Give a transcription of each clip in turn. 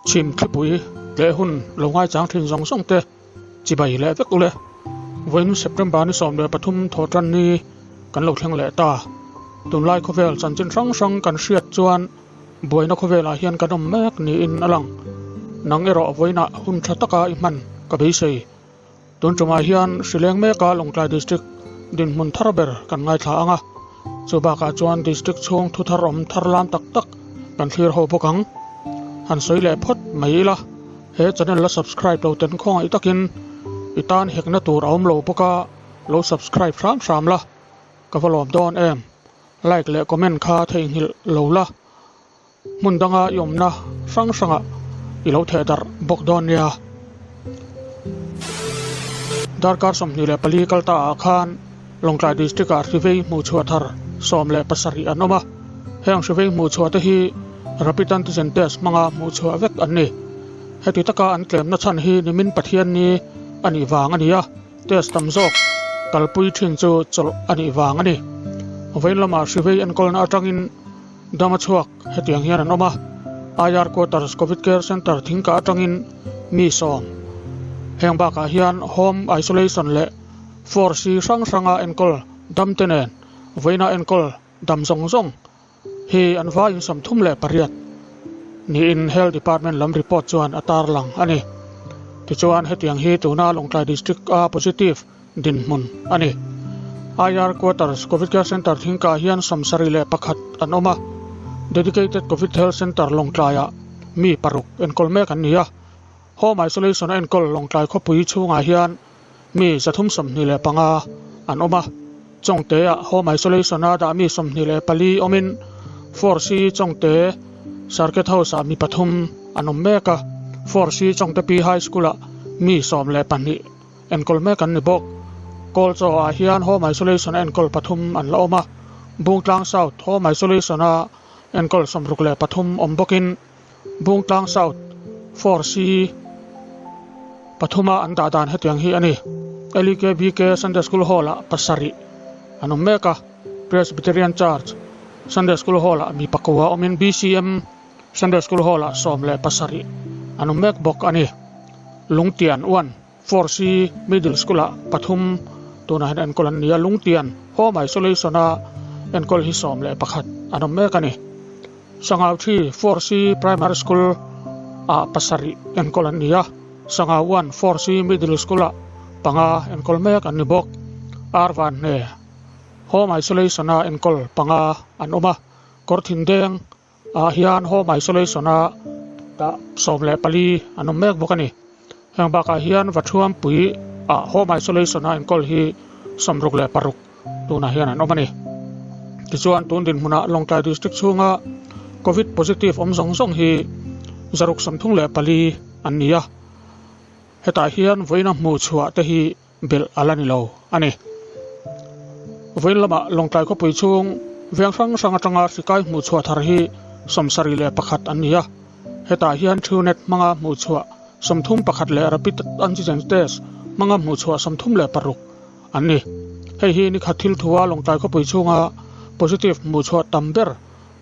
Chhim thlipui leh hun lo ngaichang thin zawng zawng te chibai leh vek ule. Vawiin September ni 13 thaw tan ni kan lo thleng leh ta. Tunlai khawvel chanchin hrang hrang kan hriat chuan buaina khawvelah hian kan awm mek niin a lang. Nang erawh vawiinah hun tha taka i hman ka beisei. Tun tumah hian hrileng meka Lawngtlai District dinhmun thar ber kan ngaithla ang a, chu bakah chuan District chhung thu thar awm thar lam tak tak kan thlir ho bawk ang. Han sawi leh phawt mai ila, he channel la subscribe lo ten khawngaih takin i tan hekna tur a awm lo bawk a, lo subscribe hram hram la, ka va lawm dawn em. Like leh comment kha theihnghilh lo la, Hmun danga i awmna hrang hrangah i lo theh darh bawk dawn nia. Darkar 24 kal ta ah khan Lawngtlai District ah hrivei hmuhchhuah thar 17 an awm a. Heng hrivei hmuhchhuah te hi Rapid Antigen Test hmanga hmuhchhuah vek an ni. Heti taka an tlemna chhan hi nimin Pathianni a nih vang a ni a, test tam zawk kalpui thin chu chawlh a nih vang a ni. Vawiin lamah hrivei enkawlna atangin Dama chhuak hetiang hian an awm a, IR Quarters Covid Care Centre thingkah atangin mi 10. Heng bakah hian Home Isolation leh 4C hrang hranga enkawl damte nen vawiina enkawl dam zawng zawng hi an vaiin 38 niin Health Department lam report chuan a tarlang a ni. Tichuan hetiang hi tuna Lawngtlai District a positive dinhmun a ni. IR Quarters Covid Care Centre thingkah hian 71 an awm a, Dedicated Covid Health Centre Lawngtlaiah mi paruk enkawl mek an ni a. Home Isolation a enkawl Lawngtlai khawpui chhungah hian mi 325 an awm a. Chawngte-ah Home Isolation a dah mi 24 awmin 4C Chawngte Circuit House-ah mi pathum an awm mek a. 4C Chawngte P High School-ah mi 12 Enkawl mek an ni bawk. Kawlchaw ah hian Home Isolation a enkawl pathum an la awm a, Bungtlang South Home Isolation a enkawl 63 awm bawkin Bungtlang South 4C pathuma an dah dan hetiang hi a ni. LEKBK Sunday School Hall ah pasarih an awm mek a, Presbyterian Church Sunday School Hall ah mi pakua awmin BCM Sunday School Hall ah 17 an awm mek bawk a ni. Lungtian 1, 4C Middle School ah pathum tunah hian enkawl an ni a, Lungtian Home Isolation a enkawl hi 11 an awm mek a ni. Sangau 3, 4C Primary School ah pasarih enkawl an ni a, Sangau 1, 4C Middle School ah panga enkawl mek an ni bawk. Arvan hne Home Isolation a enkawl panga an awm a, Kawrthindeng ah hian home isolation a dah 14 an awm mek bawk a ni. Heng bakah hian Vathuampui ah home isolation a enkawl hi 66 tunah hian an awm a ni. Tichuan tun dinhmunah Lawngtlai District chhunga Covid positive awm zawng zawng hi 634 an ni a. Hetah hian vawiina hmuhchhuah te hi belh a la ni lo a ni. Vawiin lamah Lawngtlai khawpui chhung veng hrang hrang atanga hrikai hmuhchhuah thar hi 71 an ni a. Hetah hian Truenat hmanga hmuhchhuah 31 leh Rapid Antigen Test hmanga hmuhchhuah 36 an ni. Hei hi nikhat thil thua Lawngtlai khawpui chhunga positive hmuhchhuah tam ber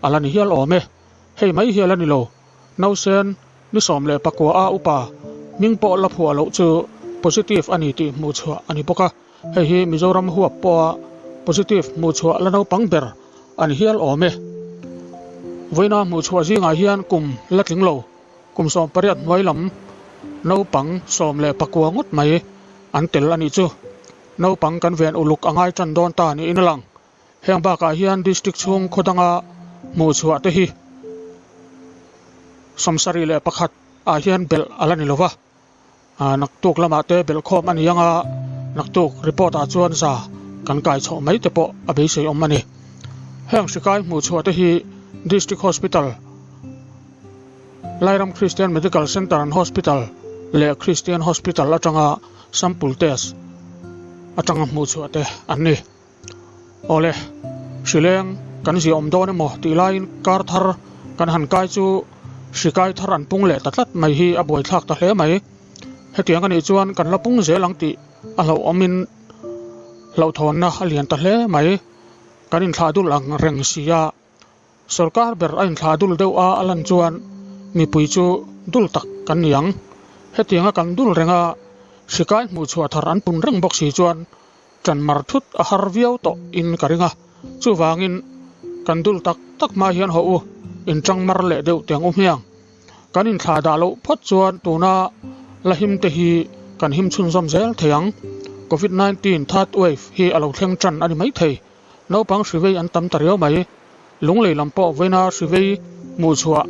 a la ni hial awm e. Hei mai hi a la ni lo. Nausen ni 19 a upa hming pawh la phuah loh chu positive a ni tih hmuhchhuah a ni bawk a. Hei hi Mizoram huap pawha positive hmuhchhuah la naupang ber a ni hial awm e. Vawiina hmuhchhuah zingah hian kum la tling lo, kum 18 hnuai lam naupang 19 ngawt mai an tel a nih chu. Naupang kan ven uluk a ngai tan dawn ta niin a lang. Heng bakah hian District chhung khaw danga hmuhchhuah te hi 71 ah hian belh a la ni lova, naktuk lamah te belh khawm a ni anga naktuk report ah chuan za kan kai chhoh mai te pawh a beisei awm a ni. Heng hrikai hmuhchhuah te hi District Hospital, Lairam Christian Medical Centre and Hospital leh Christian Hospital atanga sample test atanga hmuhchhuah te an ni. Awle, hrileng kan zia awm dawn emaw tih laiin kar thar kan han kai chu hri kai thar an pung leh ta tlat mai hi a buaithlak ta hle mai. Hetiang a nih chuan kan la pung zel ang tih a hlauhawmin hlauhthawnna a lian ta hle mai. Kan inthlah dul ang reng si a, Sorkar ber a inthlah dul deuh a a lan chuan mipui chu dul tak kan ni ang. Hetianga kan dul renga hrikai hmuhchhuah thar an pun reng bawk si chuan ṭan mar thut a har viau tawh in ka ring a, chuvangin kan dul tak tak hma hian hawh u, inṭang mar leh deuh teng u hmiang. Kan inthlah dah loh phawt chuan tuna la him te hi kan him chhunzawm zel thei ang. Covid 19 third wave hi a lo thleng ṭan a ni maithei. Naupang hrivei an tam ta riau mai. Lunglei lam pawh vawiina hrivei hmuhchhuah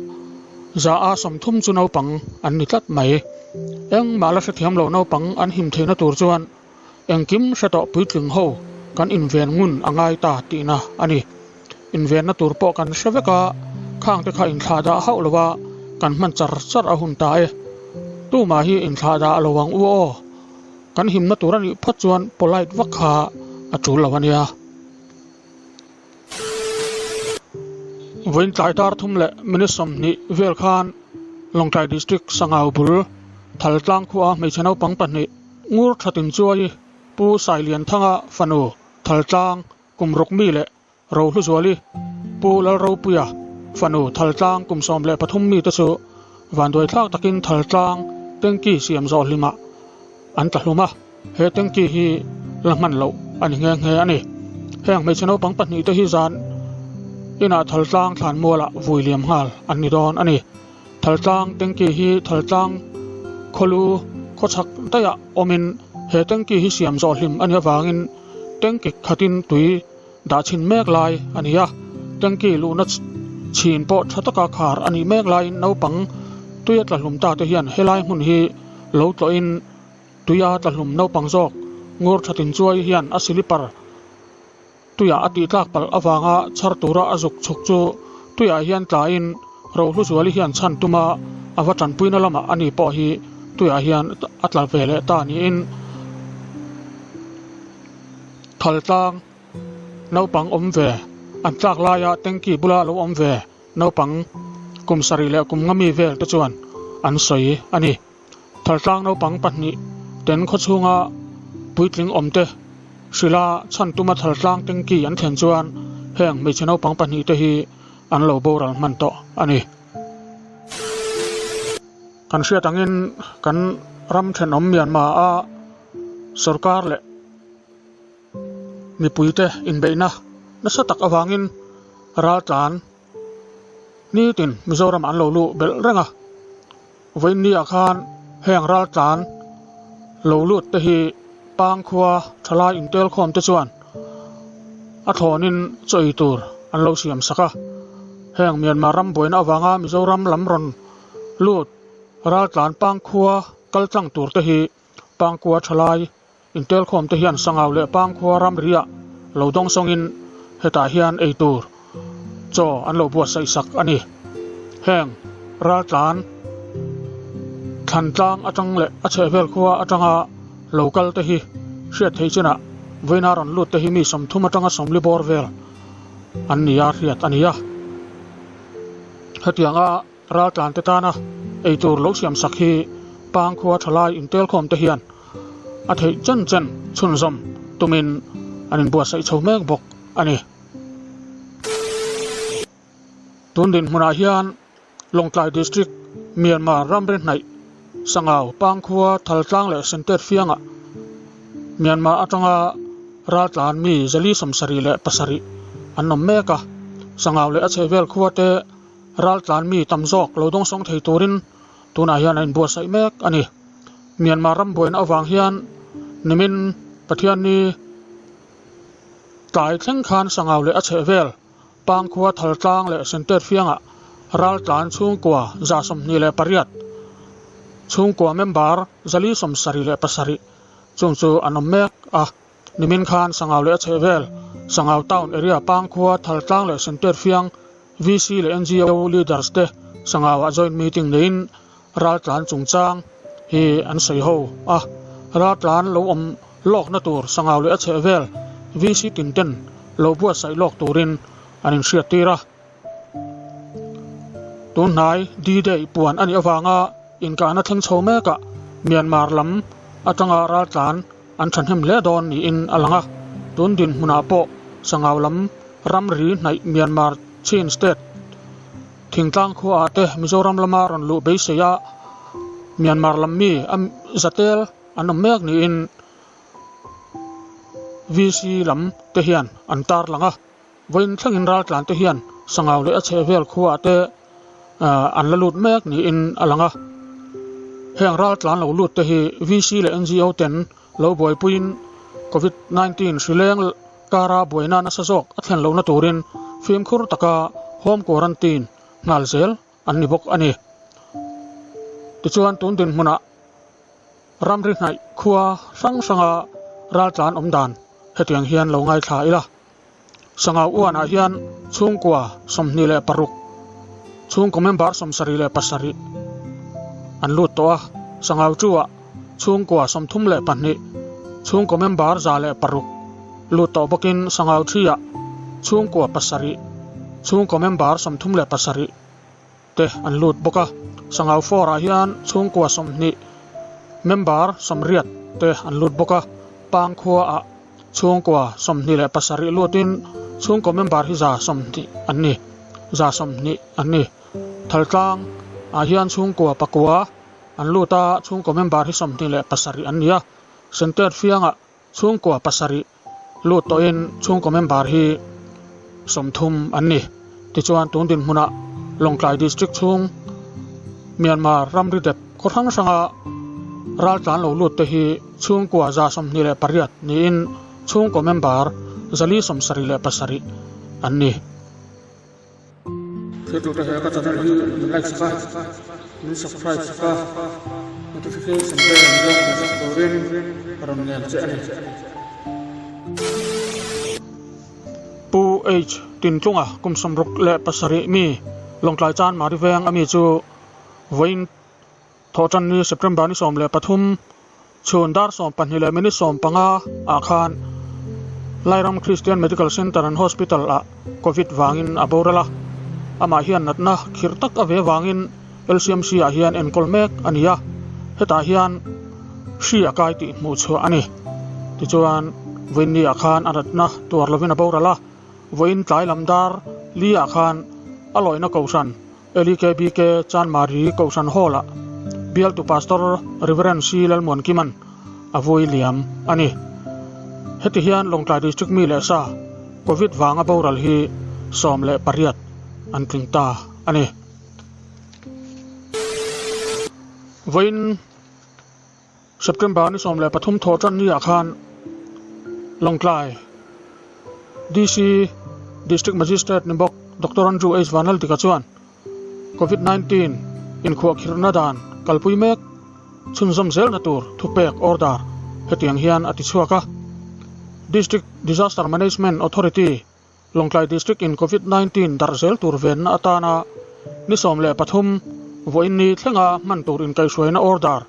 za a 30 chu naupang an ni tlat mai. Engmah la hrethiam lo naupang an him theihna tur chuan engkim hre tawh puitling ho kan inven ngun a ngai ta tihna a ni. Invenna tur pawh kan hre vek a, khangte kha inthlah dah hauh lo a, kan hman char char a hun ta e. Tumah hi inthlah dah lo ang u aw. Kan himna tur a nih phawt chuan polite vak kha a tul lo a nia. Vawiin tlai dar thum leh minute 20 vel khan Lawngtlai District Sangau bul Thaltlang khua hmeichhe naupang pahnih Ngur Thatin Chuai Pu Sailianthanga fanu Thaltlang kum ruk mi leh Rohluzuali Pu Lalropuia fanu Thaltlang kum 13 mite chu vanduaithlak takin Thaltlang tanky siam zawh hlimah an tla hlum a, he tanky hi la hman loh a ni nghe nghe a ni. Heng hmeichhe naupang pahnih te hi zan inah Thaltlang thlanmualah vui liam nghal an ni dawn a ni. Thaltlang tanky hi Thaltlang khawlu khawchhak daihah awmin he tanky hi siam zawh hlim a nih avangin tanky khatin tui dah chhin mek lai a ni a, tanky luhna chhin pawh tha taka khar a nih mek laiin naupang tuia tla hlum ta te hian helai hmun hi lo tlawhin tuia tla hlum naupang zawk ngur thatin chuai hian a silipar tuiah a tihtlak palh avanga chhar tura a zuk chhuk chu tuiah hian tlain Rohluzuali hian chhan tuma a va tanpuina lamah ani pawh hi tuiah hian a tla ve leh ta niin Thaltlang naupang awm ve an tlak laia tanky bula lo awm ve naupang kum sarih leh kum nga mi vel te chuan an sawi a ni. Thaltlang naupang pahnih ten khawchhunga puitling awm te hrila chhan tuma Thaltlang tanky an thlen chuan heng hmeichhe naupang pahnih te hi an lo boral hman tawh a ni. Kan hriat angin kan ram thenawm Myanmar a sorkar leh mipuite inbeihna nasa tak avangin raltlan nitin Mizoram an lo luh belh reng a, vawiinniah khan heng raltlan lo lut te hi Pangkhua thalai intelkhawm te chuan a thlawnin chaw ei tur an lo siam sak a, heng Myanmar ram buaina avanga Mizoram lam rawn lut raltlan Pangkhua kal tlang tur te hi Pangkua thalai intelkhawm te hian Sangau leh Pangkhua ramriah lo dawng sawngin hetah hian ei tur chaw an lo buatsaih sak a ni. Heng raltlan Thlantlang atang leh a chhehvel khua atanga lo kal te hi hriat theih chinah vawiina rawn lut te hi mi 30 atanga 40 bawr vel an ni a hriat a ni a. Hetianga Raltlan te tana eitur lo siam sak hi Pangkhua thalai intelkhawm te hian a theih chen chen chhunzawm tumin an inbuatsaih chho mek bawk a ni. Tun dinhmunah hian Lawngtlai District, Myanmar ramri hnaih Sangau, Pangkhua, Thaltlang leh Sentet fiangah Myanmar atanga raltlan mi 477 an awm mek a, Sangau leh a chhehvel khua te Raltlan mi tam zawk lo dawngsawng thei turin tunah hian a inbuatsaih mek a ni. Myanmar ram buaina avang hian nimin Pathianni tlai thleng khan Sangau leh a chhehvel Pangkhua Thaltlang leh Sentet fiangah raltlan chhungkua 28 chhungkua member 477 chung chu an awm mek a. Nimin khan Sangau leh a chhehvel Sangau Town Area Pangkhua Thaltlang leh Sentet fiang VC leh NGO leaders te Sangauah joint meeting neiin raltlan chungchang hi an sawi ho a, raltlan lo awm lawkna tur Sangau leh a chhehvel VC tin ten lo buatsaih lawk turin an inhriattir a. Tunhnai D-Day puan a nih avanga inkahna thleng chho mekah Myanmar lam atanga raltlan an thahnem hle dawn niin a lang a, tun dinhmunah pawh Sangau lam ramri hnaih Myanmar Chin State. Thingtlang khuaah te Mizoram lama rawn luh beisei a, Myanmar lam mi a zatel an awm mek niin VC lam te hian an tarlang a. Vawiin thlengin raltlan te hian Sangau leh a chhehvel khuaah te an la lut mek niin a lang a. Heng raltlan lo lut te hi VC leh NGO ten lo buaipuiin Covid 19 hri leng kara buaina nasa zawk a thlen lohna turin fimkhur taka home quarantine nghal zel an ni bawk a ni. Tichuan tun dinhmunah ramri hnaih khua hrang hranga raltlan awm dan hetiang hian lo ngaithla ila. Sangau uanah hian chhungkua 26, chhungkaw member 77 an lut tawh a, Sangau chu-ah chhungkua 32, chhungkaw member 106 lut tawh bawkin Sangau thi-ah chhungkua pasarih, chhungkaw member 37 te an lut bawk a. Sangau four-ah hian chhungkua 20, member 80 te an lut bawk a, Pangkhua-ah Chhungkua 27 lutin chhungkaw member hi 120 an ni. 120 an ni. Thaltlang ah hian chhungkua pakua an lut a, chhungkaw member hi 27 an ni a. Sentet fiangah chhungkua pasarih lut tawhin chhungkaw member hi 30 an ni. Tichuan tun dinhmunah Lawngtlai District chhung Myanmar ramri dep khaw hrang hranga raltlan lo lut te hi Chhungkua 28 niin chhungkaw member 477 an ni. Thiltute he ka channel hi min like sak a, min subscribe sak a, notification bell min lo hmuh sak turin ka rawn ngen che a ni. Pu H. Tintlunga kum 67 mi Lawngtlai Chanmari veng ami chu vawiin Thawhtanni September ni 13 chhun dar 12 leh minute 15 ah khan Lairam Christian Medical Centre and Hospital ah Covid vangin a boral a, amah hian natna khirh tak a ve vangin LCMC ah hian enkawl mek a ni a, hetah hian hri a kai tih hmuh chhuah a ni. Tichuan, vawiinni ah khan a natna tuar lovin a boral a, vawiin tlai lam dar li ah khan a lawina kohhran LEKBK Chanmari Kohhran Hall-ah bialtu Pastor Rev. C. Lalmuankima'n a vui liam a ni. Heti hian Lawngtlai District mi leh sa Covid vanga boral hi 18 an tling ta a ni. Vawiin September ni 13 thawhtan ni ah khan Lawngtlai DC District Magistrate ni bawk Doctor Andrew H Vanlaltika chuan Covid 19 inkhuahkhirhna dan kalpui mek chhunzawm zelna tur thupek order hetiang hian a ti chhuak a. District Disaster Management Authority Lawngtlai District in Covid 19 darh zel tur venna atana ni 13 vawiin ni thlenga hman tur inkaihhruaina order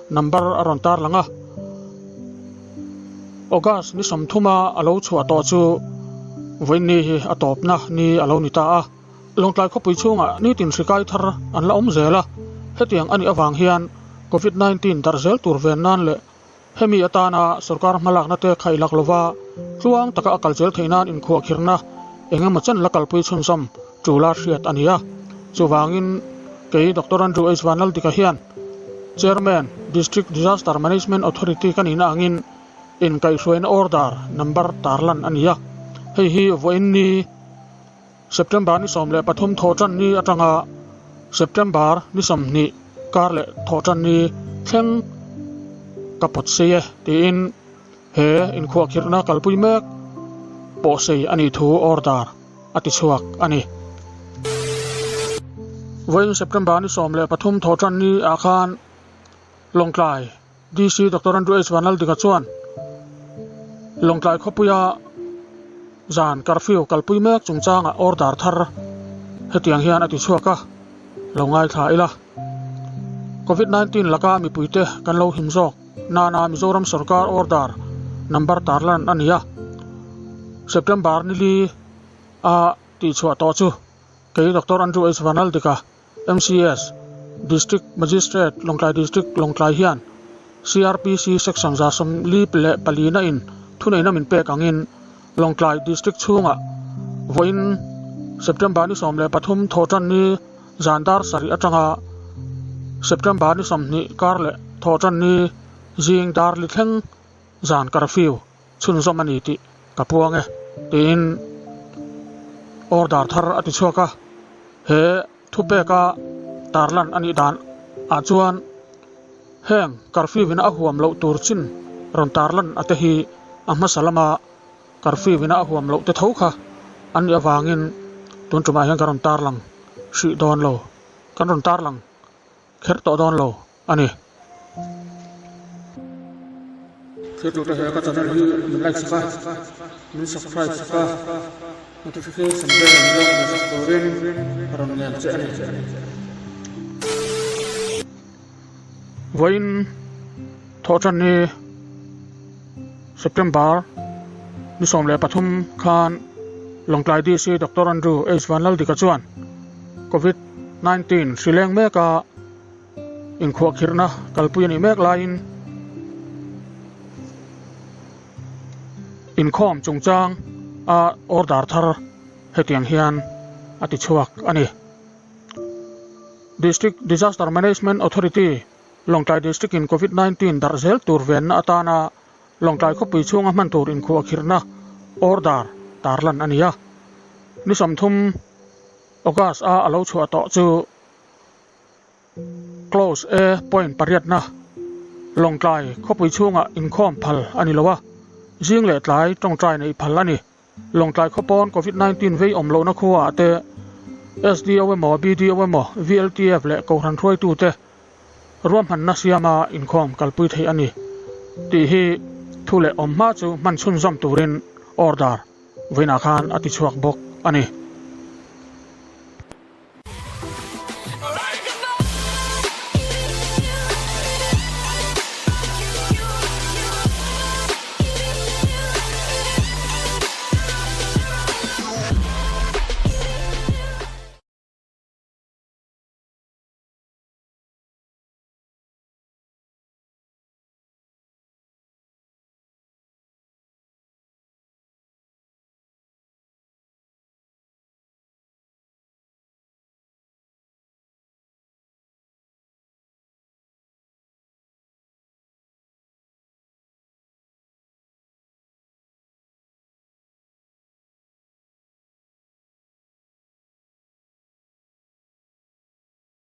number a rawn tarlang a. August ni 30 a a lo chhuah tawh chu vawiin ni hi a tawpna ni a lo ni ta a. Lawngtlai khawpui chhungah nitin hri kai thar an la awm zel a, hetiang a nih avang hian Covid 19 darh zel tur ven nan leh Hemi atana sorkar hmalakna te khaih lak lova tluang taka a kal zel theih nan inkhuahkhirhna eng emaw chen la kalpui chhunzawm tul a hriat a ni a. Chuvangin kei Doctor Andrew H. Vanlaldika hian Chairman, District Disaster Management Authority ka nihna angin inkaihhruaina order number tarlan a ni a. Hei hi vawiin ni September ni 13 thawhtan ni atanga September ni 20 kar leh thawhtan ni thleng ka pawt sei e tiin he inkhuahkhirhna kalpui mek pawh sei a nih thu order a ti chhuak a ni. Vawiin September ni 13 thawhtan ni ah khan Lawngtlai DC Doctor Andrew H Vanlaldika chuan Lawngtlai khawpuia zan curfew kalpui mek chungchangah order thar hetiang hian a ti chhuak a, lo ngaithla ila. Covid 19 laka mipuite kan lo him zawk nana Mizoram sorkar order number tarlan a ni a, September ni li a tihchhuah tawh chu kei Doctor Andrew H Vanlaldika MCS, District Magistrate, Lawngtlai District, Lawngtlai hian CrPC Section 144 na in thuneihna min pek angin Lawngtlai District chhungah vawiin September ni 13 thawhtan ni. Zan dar sarih atanga September ni 20 kar leh Thawhtanni zing dar li thleng zan curfew chhunzawm a ni tih ka puang e, tiin order thar a ti chhuak a. He thupeka tarlan a nih dan ah chuan heng curfew in a huam loh tur chin rawn tarlan a te hi a hmasa lama curfew in a huam loh te tho kha an nih avangin tun tumah hian ka rawn tarlang hrih dawn lo, kan rawn tarlang kher tawh dawn lo a ni. Thiltute he ka channel hi min like sak a, min subscribe sak a, notification bell min lo hmuh sak turin ka rawn ngen che a ni. Vawiin thawhṭan ni September ni 13 khan Lawngtlai DC Doctor Andrew H Vanlaldika chuan Covid 19 hri leng meka Inkhuahkhirhna kalpui a nih mek laiin inkhawm chungchang a order thar hetiang hian a ti chhuak a ni. District Disaster Management Authority, Lawngtlai District in Covid 19 darh zel tur venna atana Lawngtlai khawpui chhunga hman tur inkhuahkhirhna order tarlan a ni a. Ni 30 August a a lo chhuah tawh chu Clause A point pariatna, Lawngtlai khawpui chhungah inkhawm phal a ni lo a, zing leh tlai tawngtai neih phal a ni. Lawngtlai khawpawn Covid 19 vei awm lohna khuaah te SDO emaw, BDO emaw, VLTF leh Kohhran hruaitute ruahmanna siama inkhawm kalpui theih a ni tih hi thu leh awm hma chu hman chhunzawm turin order vawiinah khan a tichhuak bawk a ni.